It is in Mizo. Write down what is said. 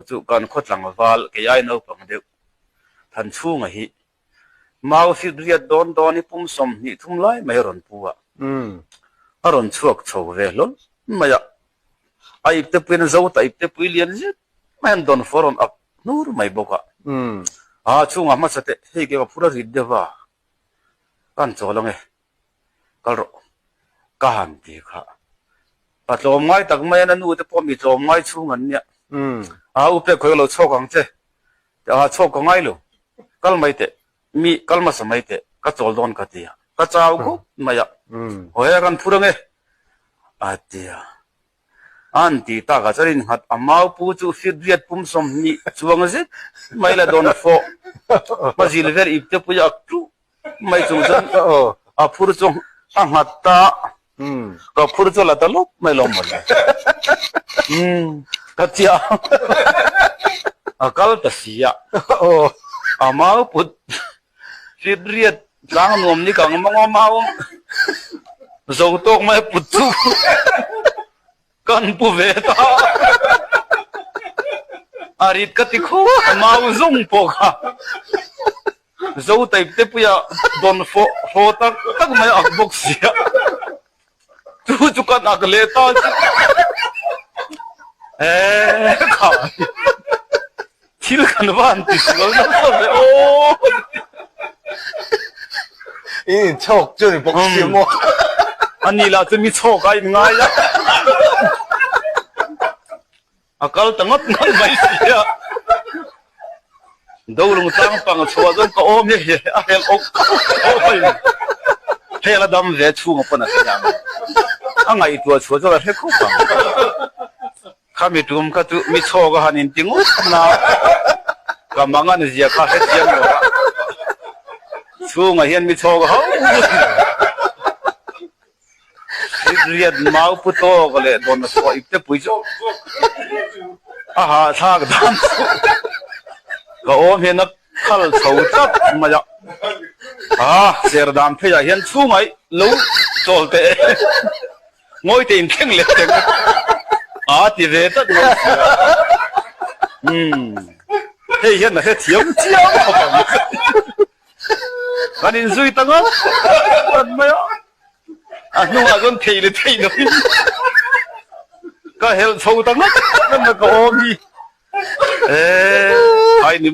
Chu kan khaw tlangval kei ai naupang deuh Thanchhunga hi mau fit riat dawn dawn i pum 20 thum lai mai a rawn pu a, a rawn chhuak chho ve hlawl mai a, a ipte puiin a zo ta ipte pui lian zet mai an dawn fawr rawn ak hnur mai bawk a, a chhungah hmasa teh hei ke ka phur a rit deuh va, ka han chawl ang e. Kal rawh. Ka han ti kha. Pa tlawm ngai tak mai a, na nu te pawh mi tlawm ngai chhung an nia. A u pek khawi ka lo chhawk ang che. A chhawk ka ngai lo. Kal mai teh. Mi kal hmasa mai teh. Ka chawl dawn ka ti a. Ka chau khawp mai a. Haw he kan phur ang e. A ti a. An ti tak a chuan innghat a mau pu chu fit riat pum 20 chuang zet mai la dawn fawh. Hmazil vel ip te pui a tluh Mai chung chuan a phur chu a nghat ta ka phur chu a la ta lawp mai lawm mawle. Ka chiah a kal ta si a, a mau put fit riat tlang nuam ni kang mangaw mau zo tawk mai put chu. Kan pu ve ta. A rit ka ti khup a mau zawng pawh kha. Zo type te puia dawn fawh haw tak tak mai a ak bawk sia. Chu chu kan ak leh ta chu. Eee kha thil kan va han ti sual nasa ve aw. In inchhawk chu ni bawk si maw? A ni lah chu mi chhawk a in ngai a. A kal ta ngawt ngawt mai si a. Dolung tlang pang chhuah chuan ka awm hi a helh awk awk a ni. Hel a dam ve chhunga pawn a hre ang. A ngaihtuah chhuah chuan a hre khawp ang. Khami tum kha chu mi chhawk a han inti ngawt na ka mang an zia kha hre chiang lo a, chhungah hian mi chhawk a ho riat mau pu tawk leh dawn a chhuah ip te pui chu a hahthlak dan chu ka awm hian a khal chho tlat mai a, a ser dan pheiah hian chhungah lo chawl teh e. Ngawi te in thleng leh teng a ti ve tlat mai sia. Umm hei hian a hrethiam chiang khawp ang. Kan inzui ta ngawt ngawt mai a, a hnungah chuan thei leh thei lovin ka helh chho ta ngawt ngawt mai ka awm hi. Eee khai ni.